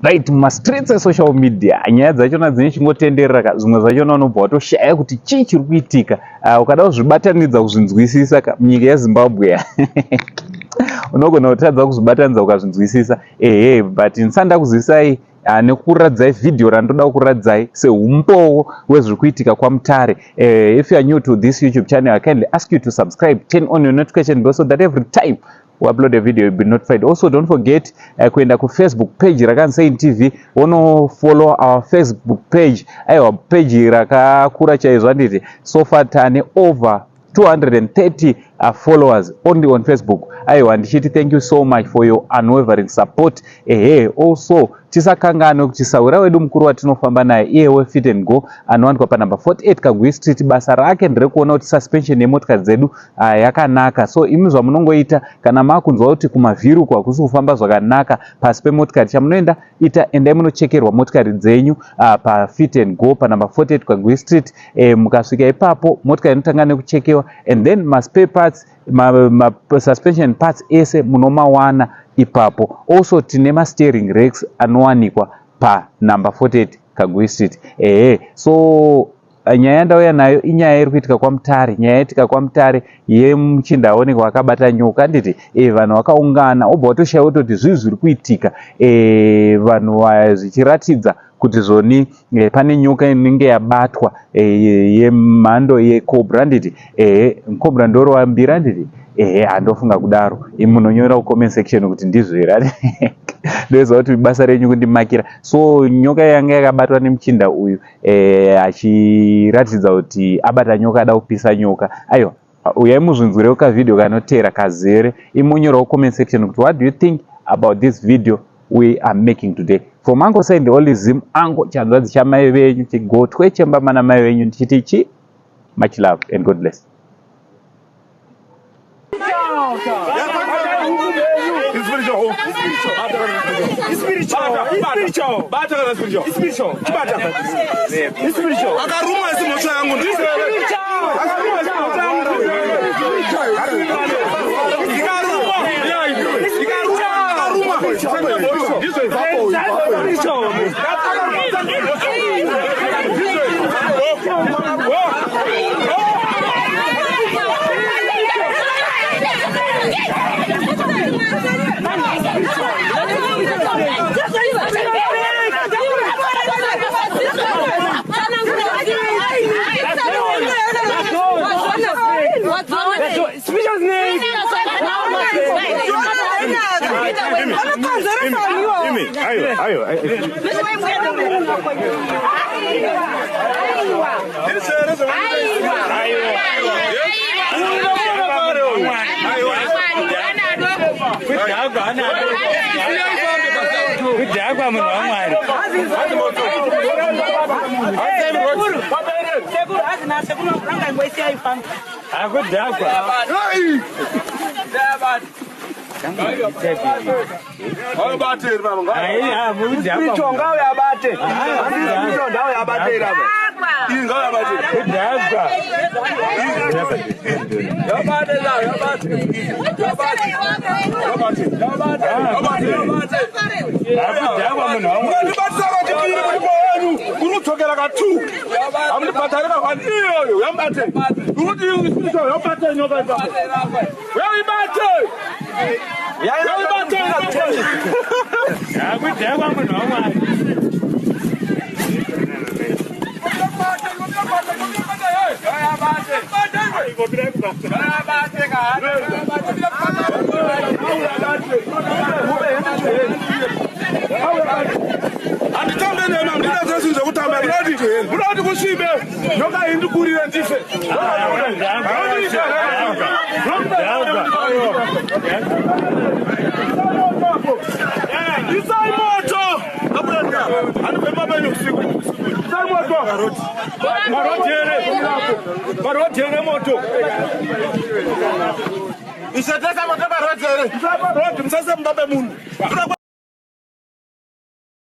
Right, mumastreets esocial media nyaya dzachona dzine chingotenderera ka, zvimwe zvachona unobva watoshaya kuti chii chiri kuitika. Ukada kuzvibatanidza kuzvinzwisisa ka munyika yeZimbabwe unogona kutadza kuzvibatanidza ukazvinzwisisa. Ehe, but ndisati ndakuzisai nekuradzai vhidhiyo randoda kukuradzai seumbowo wezviri kuitika kwaMutare. If you are new to this YouTube channel, I kindly ask you to subscribe, turn on your notification bell so that every time we upload a video you'll be notified. Also, don't forget kuenda kuFacebook page rakanzi TV, wonofollow our Facebook page. Aiwa, page rakakura chaizvo, handiti? So far tane over 230 followers only on Facebook. Aiwa, ndichiti thank you so much for your unwavering support. Ehe, also tisakanganwe kuti sahwira wedu mukuru watinofamba naye iye weFit and Go anowanikwa panumber 48 Kagui Street. Basa rake nderekuona kuti suspension yemotikari dzedu yakanaka. So imi zvamunongoita kana makunzwa kuti kumavhiri uku hakusi kufamba zvakanaka pasi pemotikari, chamunoenda ita, endai munochekerwa motikari dzenyu paFit and Go panumber 48 Kagui Street. Mukasvika ipapo, motikari inotanga nekuchekewa and then maspare parts, ma suspension parts ese munomawana ipapo. Also tine masteering racks anowanikwa panumber 48 Kagui Street. Ehe, so nyaya yandauya nayo inyaya iri kuitika kwaMutare. Nyaya yaitika kwaMutare yemuchinda aonekwa akabata nyoka, handiti? Vanhu vakaungana, obva watoshayiwa kutoti zvii zviri kuitika. Vanhu zvichiratidza kuti zvoni pane nyoka inenge yabatwa yemhando yecobra, handiti? Ehe, cobra ndorova mbiri, handiti? Ehe, handofunga kudaro. Munonyora kucomment section kuti ndizvo here. Ndoziva kuti basa renyu kundimakira. So nyoka yanga yakabatwa nemuchinda uyu, achiratidza kuti abata nyoka, ada kupisa nyoka. Aiwa, uyai muzvinzwirewo kavhidhiyo kanotera kazere. Imonyorawo comment section kuti what do you think about this video we are making today. From Uncle Saint Olizim, ango chanzvadzi chamai venyu, chigotwe chembama namai venyu, ndichiti chi much love and God bless. Akarumwa isi mhosva yangu. Ikarumwa, ikarumwa, Kudhakwa, munhu waMwari. Akudhakwa. Kudhakwa. Akudhakwa, munhu waMwari. Ungandibatisa kachipiri mulipo wenyu unodzokera ka2, hamundibhadhari ka1 iyoyo. Yamubate ukuti yabate nyoka ipapo, yaibate, yaibate. Akudhakwa, munhu waMwari. Handitambe nema, handina zvezvinhu zvekutamba. Munoti kusvibe nyoka iyi ndikurire ndife. Isai moto, handibve penyu usiku. Isai moto parodi here, moto. Isatesa moto parodi here? Isai parodi, musase mumba pemunhu.